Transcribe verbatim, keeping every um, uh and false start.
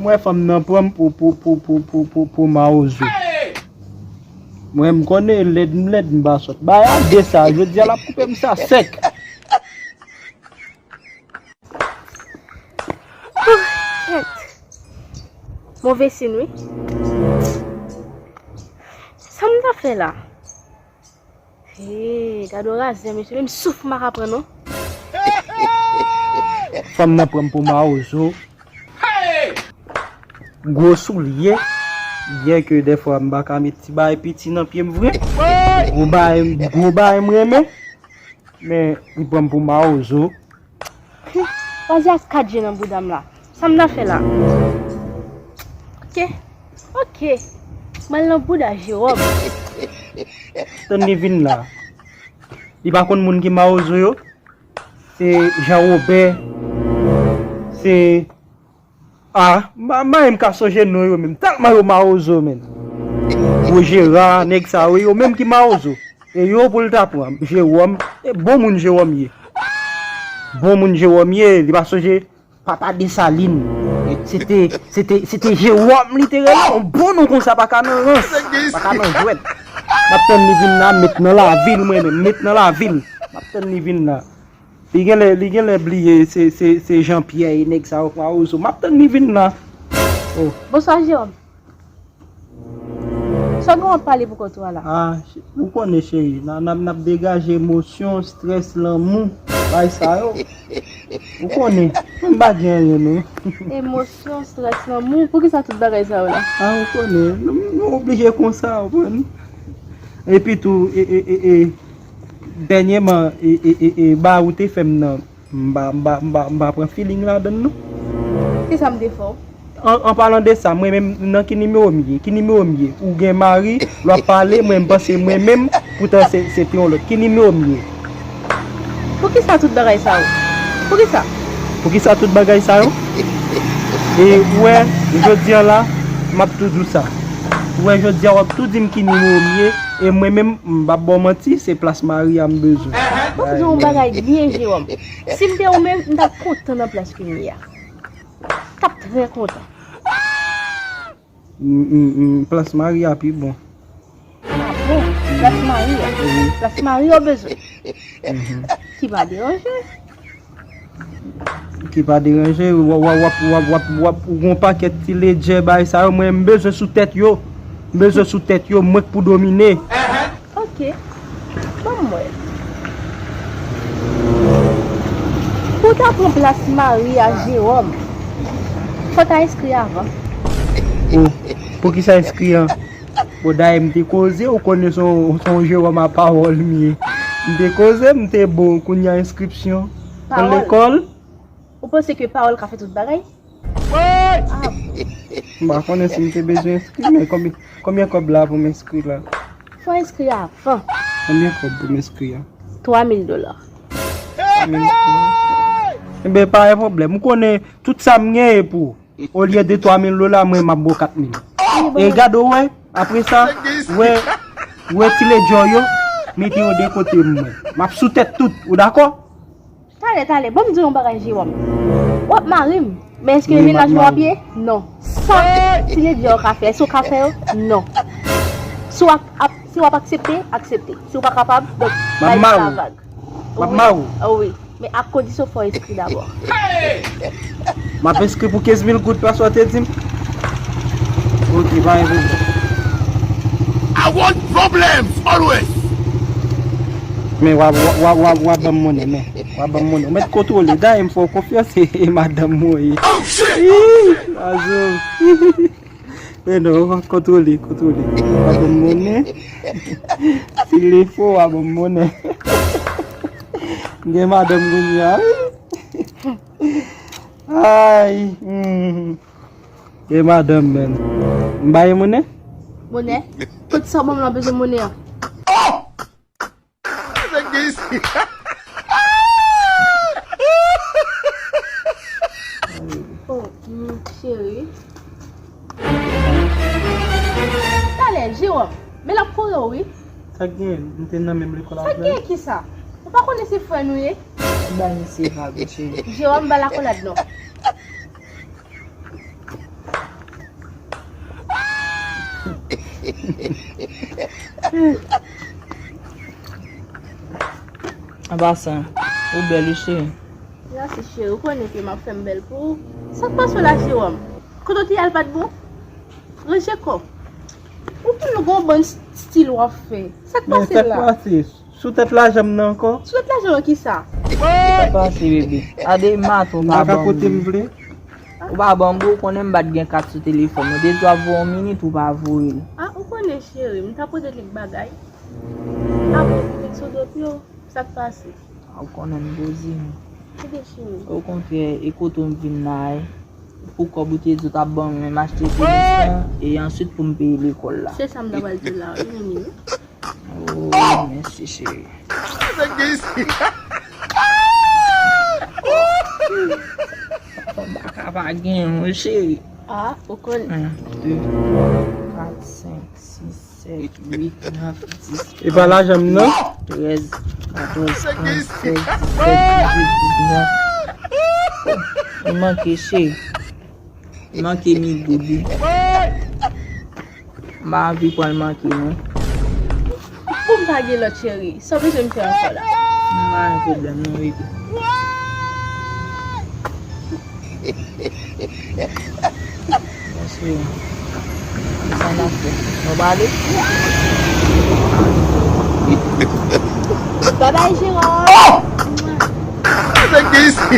M wè fanm nan pran m pou, pou, pou, pou, pou, pou, pou mawozo. Mwen, m konnen lèd, m lèd, m pa sòt. Bagay a de sa, jodi a, l ap koupe m sa sèk. Kèt. Move sin, wi. Sa m ta fè la? Hey, gade w razè, mesye. Menm souf m pa ka pran, non. Fanm nan pran m pou mawozo. Gwo soulye. Byen ke dèfwa m pa ka met ti bagay piti nan pye m vre. Gwo bagay, gwo bagay m renmen. Men, li pran m pou mawozo. Wazè ak kat je nan bouda m la. Sa m nan fè la? Ok. Ok. Mwen nan bouda Jewòm. Tann li vin la. Li pa konn moun ki mawozo yo. Se Jan Wobè. Se Ah, m pa menm ka sonje non yo menm. Tèlman yo mawozo menm. Gwo Jera, nèg sa yo, yo menm ki mawozo. E yo pou l ta pran. Jewòm, e bon moun Jewòm ye. Bon moun Jewòm ye, li pa sonje papa Desalin. E se te, se te, se te Jewòm li te rele. Yon bon non konsa pa ka nan rans, pa ka nan jwèt. M ap tann li vin la, met nan lavil mwen menm, met nan lavil. M ap tann li vin la. Li genlè, li genlè bliye se, se, se Jean Pierre e nèg sa yo k mawozo. M ap tann li vin la. Oh. Bonswa, Jewòm. Sa w gen w ap pale pou kont ou a la? Ah, ch-, ou konnen, cheri, n a, n ap, n ap degaje emosyon, estrès, lanmou, bagay sa yo. Ou konnen, m pa gen anyen, non. Emosyon, estrès, lanmou, poukisa tout bagay sa yo la? Ah, ou konnen, nou, nou oblije konsa, ou konprann? Epi tou, e, e, e, e, dènyèman, e, e, e, e, ba ou te fè m nan, m pa, m pa, m pa, m pa pran feeling ladan l, non. Kisa m te fè w? An, an palan de sa, mwen menm, nan ki nimewo m ye? Ki nimewo m ye? Ou gen mari, lè w ap pale, mwen, m panse mwen menm, poutan se, se te yon lòt. Ki nimewo m ye? Poukisa tout bagay sa yo? Poukisa? Poukisa tout bagay sa yo? E ou wè, jodi a la, m ap tou di w sa. Ou wè, jodi a, w ap tou di m ki nimewo m ye, e mwen menm, m p ap ba w manti, se plas Maria m bezwen. Ban m di w yon bagay byen, Jewòm. Si m te ou menm, m t ap kontan nan plas ke m ye a. M t ap trè kontan. M, m, m, plas Maria pi bon. Ah bon? Plas Maria? Wi. Plas Maria w bezwen? Mhm. Ki pa deranje. Ki pa deranje, w, w, w ap, w ap, w ap, w ap, ou gon pakèt ti ledjè bagay sa yo, mwen m bezwen sou tèt yo. M bezwen sou tèt yo, mwen k pou domine. Ok. Ban m wè. Pou w ta pran plas Maria Jewòm, fò w ta enskri avan. Oh, poukisa enskri an? Bon, dayè m te koze, ou konnen se yon, se yon Jewòm a pawòl m ye. M te koze, m te bon, kounye a enskripsyon nan lekòl. Ou panse ke pawòl ka fè tout bagay? Ah bon. M pa konnen si m te bezwen enskri, men konbyen, konbyen kòb la pou m enskri la? Fò enskri avan. Konbyen kòb pou m enskri a? Twa mil dola. Twa mil dola. Enben, pa gen pwoblèm. Ou konnen tout sa m genyen pou ou. Olye de twa mil dola, mwen, m ap ba w kat mil. E gade, w wè, apre sa, w wè, w wè ti ledjè w yo, mete yo de kote m, mwen. M ap sou tèt tout, ou dakò? Talè, talè, ban m di w yon bagay, Jewòm. W ap mari m, men èske mennaj mwen w ap ye? Non. Sa ti ledjè w ka fè, èske w ka fè yo? Non. Si w ap, ap, si w ap aksepte, aksepte. Si w pa kapab, donk, bay sa vag. M ap mari w. Wi, wi. Men ak kondisyon fò w enskri dabò. M ap enskri pou kenz mil goud, pa sa w te di m? Ok, pa gen pwoblèm. I want problems always. Men w a, w a, w a, w a, w a ban m monnen, men. W a ban m monnen. Ou mèt kontwole. Dayè m fè w konfyans, e, e madanm mwen w ye. Oh, shit! Ih, Lazo. Men non, kontwole, kontwole. W a ban m monnen. Si l fo, w a ban m monnen. M gen madanm kounye a, wi. Ay, hmm. Gen madanm, men. M ba yo monnen? Monnen? Tout sa w ban m la bezwen monnen an. Nèg gen espri. Oh, mm, cheri. Talè, Jewòm, men l ap kore w, wi. Sa k gen? M te nan menm lekòl avè l. Sa k gen kisa? Ou pa konnen se frè nou ye? Ba misye vag, cheri. Jewòm, ba l akolad non. An pasan, ou bèl wi cheri. Mèsi cheri, ou konnen ke m ap fè m bèl pou ou. Sa k pase w la Jewòm? Kote w te al pa t bon? Ranje kò w. Ou toujou gon bann stil w ap fè. Sa k pase la? Sou tèt lajan m nan ankò? Sou tèt lajan w kisa? Sa pase bebe? Gade maten w pa ban m li. Ou pa ban m, ou konnen m pa t gen kat sou telefòn mwen. Depi w ap voye yon minit, ou pa voye l. Ah, ou konnen cheri, m t ap pote kèk bagay. Ah bon, kèk sodopyo, sa k pase? Ah, ou konnen m poze m. Okontrè, e kote w m vin la, e pou kòb ou te di w t ap ban mwen, m achte tenis lan, e answit pou m peye lekòl la. Se sa m ta pral di w la, wi, Mimi. Oh, mèsi, cheri. Baka pa gen yon, cheri. Ah, ou konn. Un, deux, trois, quatre, cinq, six, sept, huit, neuf, dix. E pa lajan m nan? Treize, quatorze, quinze, seize, dix-sept, dix-huit, dix-neuf. Oh, li manke, cheri. Manke mi goud wi. M pa anvi pran l manke non. Pou m pa gen lòt cheri, sa w bezwen m fè ankò la? M pa gen pwoblèm non bebe. Bon cheri, sa n ap fè? Nou pale? Babay Jewòm. Nèg gen isi.